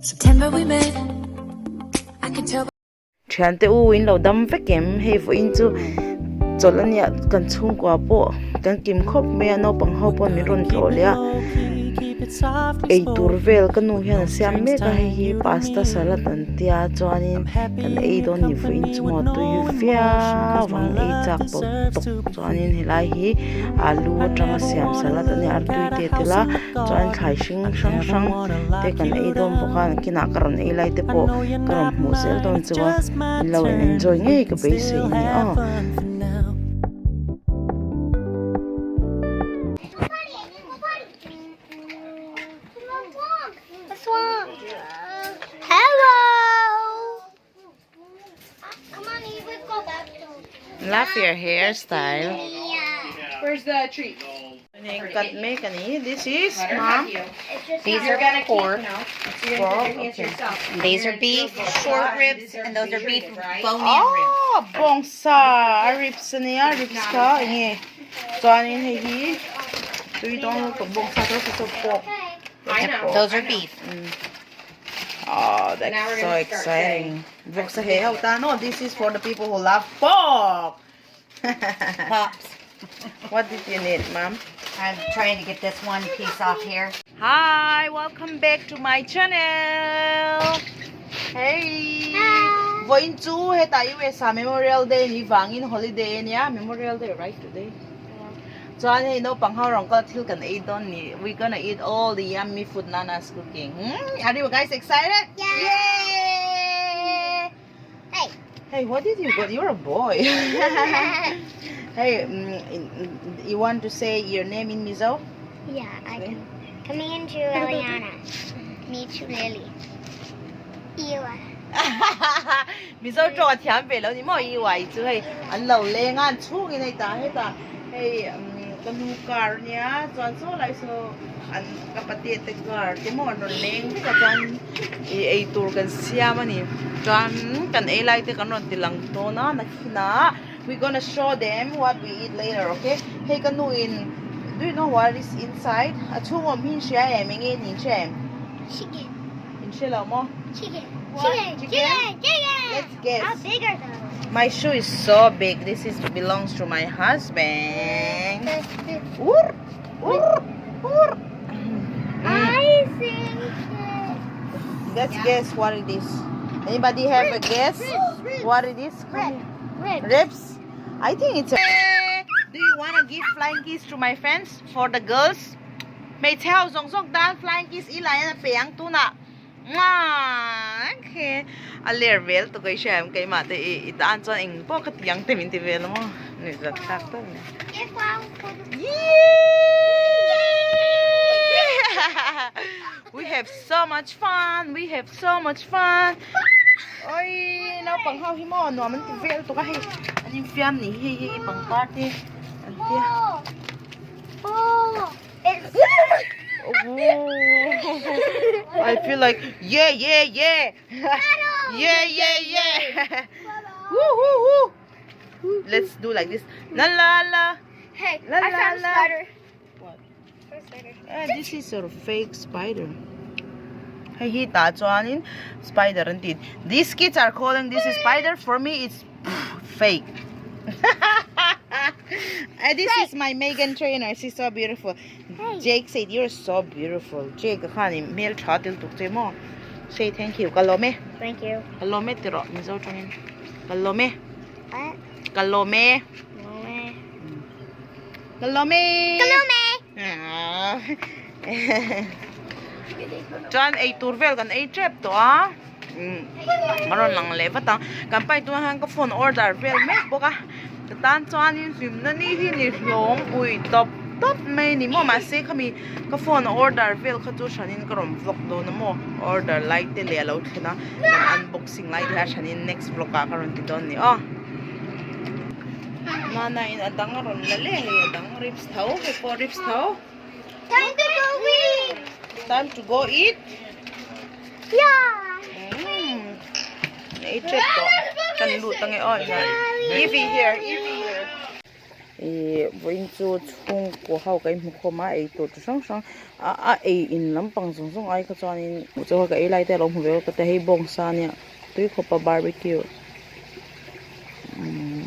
September we met. I could tell. Thiante u in lo dam vek em? Hei vawiin chu chawlh a nia kan chhungkua pawh kan kim khawp mai a naupang ho pawh min rawn tlawh leh a eitur vel ka nu hian a siam mek a hei hi pasta salad an tia chuanin kan ei dawn ni vawiin chu maw tui viau ang ei chak tawp tawp chuanin helai hi alu atanga siam salad a nia artui te a tel a. Chuan thlai hring hrang hrang te kan ei dawn bawk a nakinah ka rawn ei lai te pawh ka rawn hmuh zel dawn chu a min lo en enjoy ngei ka beisei a ni aw. Love your hairstyle. Where's the treat? Cut mek a ni. This is mom. These are pork. Pork. Okay. These are beef short ribs, and those are beef bone-in ribs. Oh, bawngsa a ribs a nia ribs kha enge chuanin hei hi tui dawn lutuk bawngsa chu saw pork. Those are beef. Oh, that's so exciting. Vawksa he ho ta no. This is for the people who love pork. Pops. What did you need, mom? I'm trying to get this one piece off here. Hi, welcome back to my channel. Hey. Vawiin chu hetah USA Memorial Day ni vangin holiday ania Memorial Day right today. Chuan hei naupang ho rawn kal thil kan ei dawn ni we gonna eat all the yummy food Nana's cooking hmm are you guys excited? Yeah! Yay! Hey! Hey what did you got? You're a boy. Hey you want to say your name in Mizo? Yeah, I can. Coming into Eliana. Me to Lily. Ewa. Mizo tawng a thiam ve lo ni maw i uai chu hei an lo leng a an chhungin hei tah hetah hei ka nu car ania chuan saw lai saw an ka pate te car te maw an rawn leng vek a chuan ih eitur kan siam a ni chuan kan ei lai te kan rawn ti lang dawn a nakhinah we gonna show them what we eat later okay hei ka nu in do you know what is inside a chhung awm hi in hria em enge in hria em Chicken. In hre lo maw? Chicken. What? Chicken. Chicken? Chicken. Chicken. Let's guess. How big are those? My shoe is so big. This is belongs to my husband. Ur, ur, ur. I think it's Let's guess what it is. Anybody have a guess? Ribs, ribs. What it is? Rib. Ribs. Ribs? I think it's a. Do you wanna give flying kiss to my fans for the girls? Hmeichhe ho zawng zawng tan flying kiss i lai a pe ang tunah Mwah okay a ler vel tu ka i hria em keimah te i i tan chuan eng pawh ka ti ang te min ti vel a maw ni zat thlak tawp a ni Yeeeeee we have so much fun we have so much fun oi naupang ho hi maw nuam an ti vel tuk a hei an infiam ni hi hei hi pangpar te an tia. Oh, it's I feel like yeah yeah yeah yeah yeah yeah woo woo woo let's do like this la la la Hey, La, I la, found a la. spider. What? Found a spider. Eh, this is a fake spider hei hi tah chuanin spider an ti these kids are calling this a spider for me it's fake and this is my Megan trainer she's so beautiful Jake said you're so beautiful Jake khan i hmel tha tel tuk che maw say thank you ka lawm e Thank you. ka lawm e ti rawh Mizo tawngin ka lawm e What? ka lawm e Lome. ka lawm e Ka lawm e. Chuan eitur vel kan ei tep tawh a. A rawn lang leh vat ang. Kan pai tunah hian ka phone order vel mek bawk a. Ka tan chuanin hlimna ni hi ni hlawm ui tawp tawp mai a ni maw. Mahse khami ka phone order vel kha chu hranin ka rawn vlog dawn a maw. Order lai te leh a lo thlen a. Kan unboxing lai te kha hranin next vlog ah ka rawn ti dawn a ni aw. Nana in a dang a rawn la leh hei a dang ribs tho hei pawh ribs tho. Time to go eat. Time to go eat. Yeah. Mm. Ei tep tawh. Kan lut ange aw. Evie here, Evie here. Ihh vawiin chu chhungkaw ho ka inhmu khawm a ei tur chi hrang hrang a a ei in lampang zawng zawng ai kha chuanin chaw ka ei lai te a lo hmu ve bawk a hei bawngsa a nia tui khawp a barbecue umm.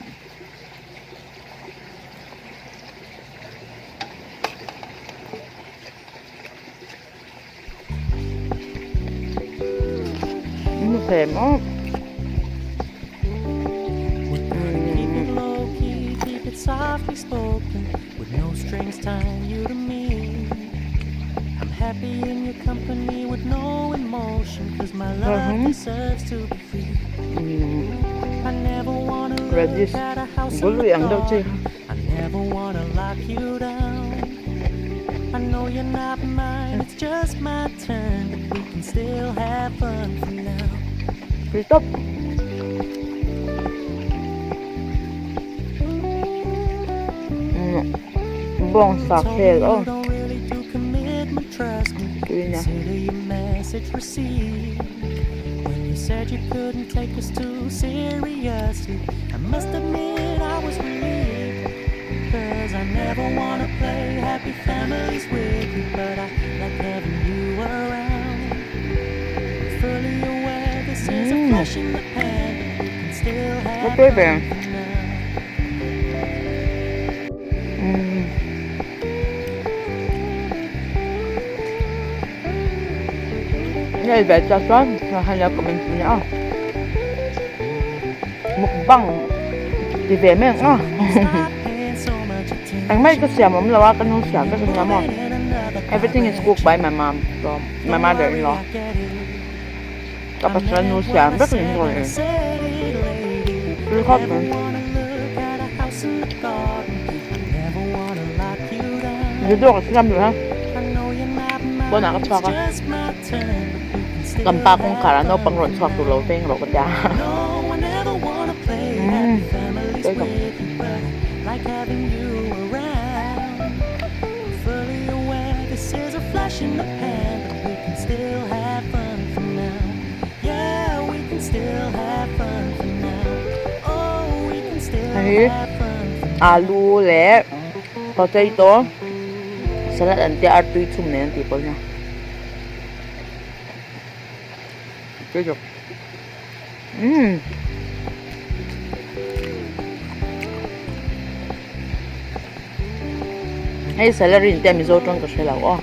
Radish bul ri ang deuh chi. Tui tawp. Bawng sak vel aw. Tui nia. Umm tui ve. Umm. Hei ve chak chuan han lo comment nia aw. Mukbang ti ve mek a engmah hi ka siam awm lo a ka nu siam vek ania maw everything is cooked by my mom so my mother in law ka pasal nu siam vek ni hi tui khawp mai video ka siam duh a pawnah ka chhuak a kan pa kawngkhar ah naupang rawn chhuak tur lo veng rawh ka tia umm tui tak. Hei alu leh potato salad an tia artui chhum nen an tih pawlh nia tui zawk umm. Hei salary in te Mizo tawng ka hre lo aw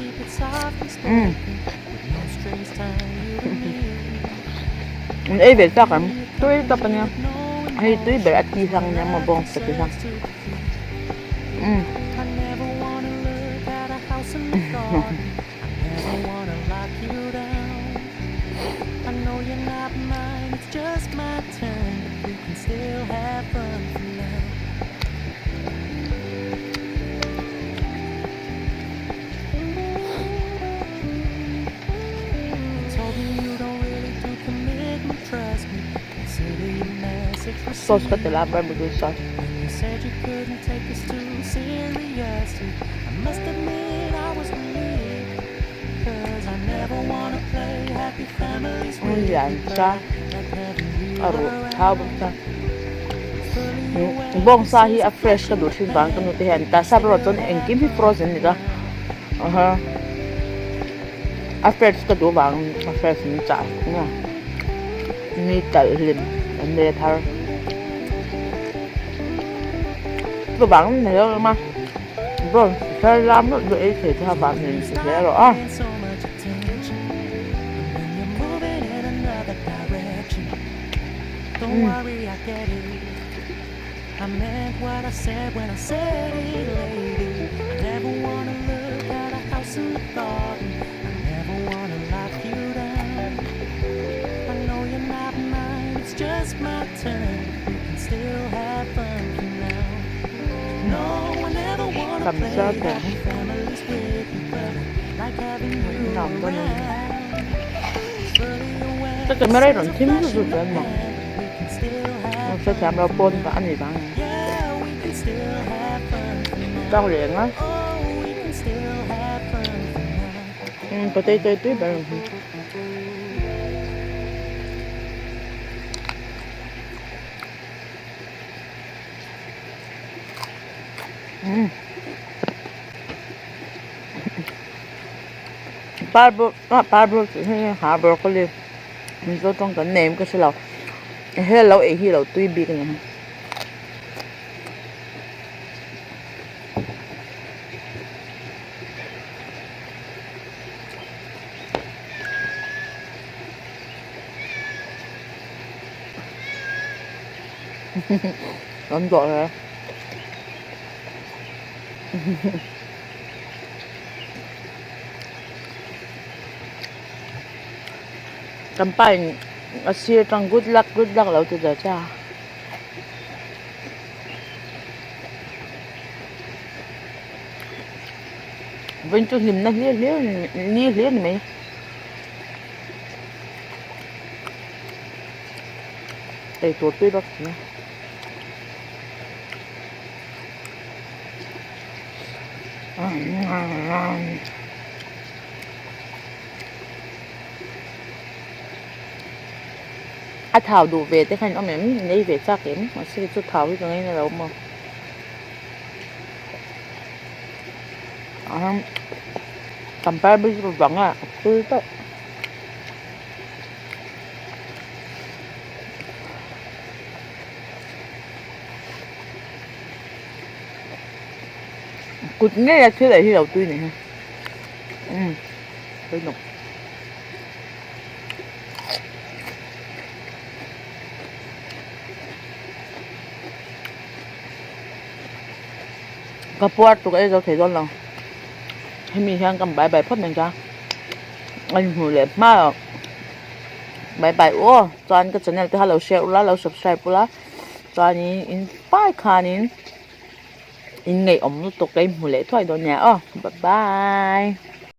umm an ei ve chak ang tui tawp ania hei tui ber a ti hlang ania maw bawng sa ti hlang umm. Sauce ka tel a barbecue sauce. Lian sa a ruh thau bawk sa bawngsa hi a fresh ka duh thin vang ka nu te hian ta sap erawh chuan engkim hi frozen a ni ta aha a fresh ka duh vang a fresh min chah nia mi talh hlim an nei a thar chuvang ni lo a bawng thar lam rawh chu ei thei te kha vang ni hle rawh a. Tam sa te nuam dawn a ni ka camera hi rawn thim zut zut zel maw an hrethiam lo pawn vah a ni vang chang reng a potato hi tui ber ang hi. Umm Parbawr ah parbawr tih hi ha broccoli Mizo tawng kan nei em ka hre lo hel lo ei hi lo tui bik a ni. An dawh hle. Kan pa in a sir atang good luck good luck alo ti der che a. Vawiin chu hlimna hlir hlir ni hlir ni mai. Eitur tui bawk si a. A thau duh ve te kha in awm em? In ei ve chak em? Mahse chu thau hi ka ngaina lo maw? Kan barbecue bang a a phul tawp. Kut ngei a thil ei hi lo tui ni hi umm tui nawk. Ka puar tuk ei zo thei dawn lo hemi hian ka bye bye phawt mai ka a inhmuh leh hma loh bye bye aw chuan ka channel te kha lo share ula lo subscribe ula chuanin in fai khanin in ngaihawm lutuk ka inhmu leh thuai dawn nia aw bye bye.